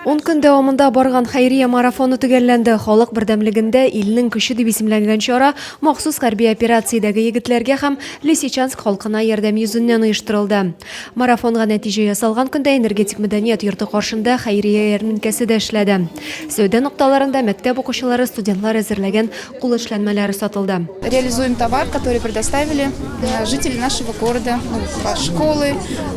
Ун көн дәвамында барган хәйрия марафоны төгәлләнде. Халык бердәмлегендә илнең көче дип исемләнгән чара махсус хәрби операциядәге егетләргә һәм Лисичанск халкына ярдәм йөзеннән оештырылды. Марафонга нәтиҗә ясалган көндә Энергетик мәдәният йорты каршында хәйрия ярминкәсе дә эшләде. Сәүдә нокталарында мәктәп укучылары, студентлар әзерләгән кул эшләнмәләре сатылды. Реализуем товар, который предоставили жители нашего города, ну, школы,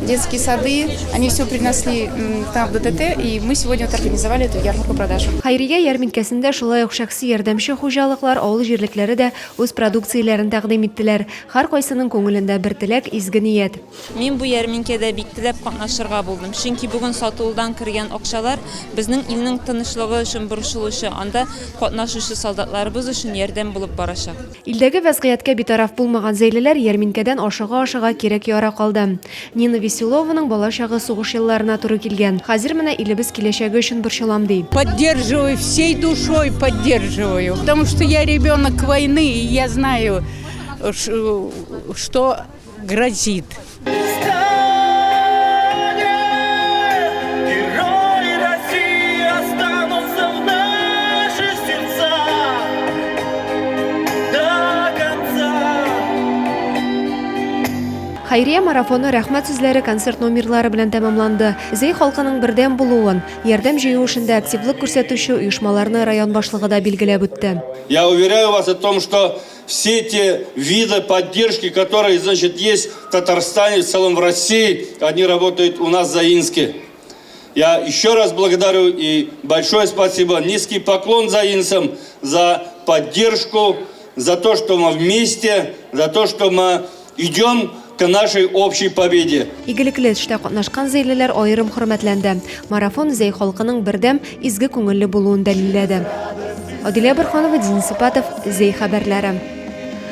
детские сады. Они все принесли там в ДТТ, и мы сегодня вот организовали эту ярмарку продажу. Хәйрия ярминкәсендә шулай ук шәхси ярдәмче хуҗалыклар, авыл җирлекләре дә үз продукцияләрен тәкъдим иттеләр. Һәркайсының күңелендә бер теләк, изге ният. Мин бу ярминкәдә бик теләп катнашырга булдым, чөнки бүген сатылудан кергән акчалар безнең илнең тынычлыгы өчен борчылучы, анда катнашучы солдатларыбыз өчен ярдәм булып барачак. Илдәге вәзгыятькә битараф булмаган зәйлеләр ярминкәдән ашыга-ашыга кирәк-ярак алды. Нина Веселованың бала чагы сугыш елларына туры килгән. Хәзер менә илебез киләчәге өчен борчылам, ди. Поддерживаю, всей душой поддерживаю, потому что я ребенок войны и я знаю, что грозит. Хәйрия марафоны рәхмәт сүзләре концерт номерлары белән тәмамланды. Зәй халкының бердәм булуын, ярдәм җыю эшендә активлык күрсәтүче оешмаларны район башлыгы да билгеләп үтте. Я уверяю вас о том, что Все те виды поддержки, которые, значит, есть в Татарстане, в целом в России, они работают у нас в Заинске. Я еще раз благодарю и большое спасибо, низкий поклон заинцам за поддержку, за то, что мы вместе, за то, что мы идем к нашей общей победе. Игелекле эштә катнашкан зәйлеләр аерым хөрмәтләнде. Марафон Зәй халкының бердәм, изге күңелле булуын дәлилләде. Адилә Борһанова, Денис Ипатов, Зәй хәбәрләре.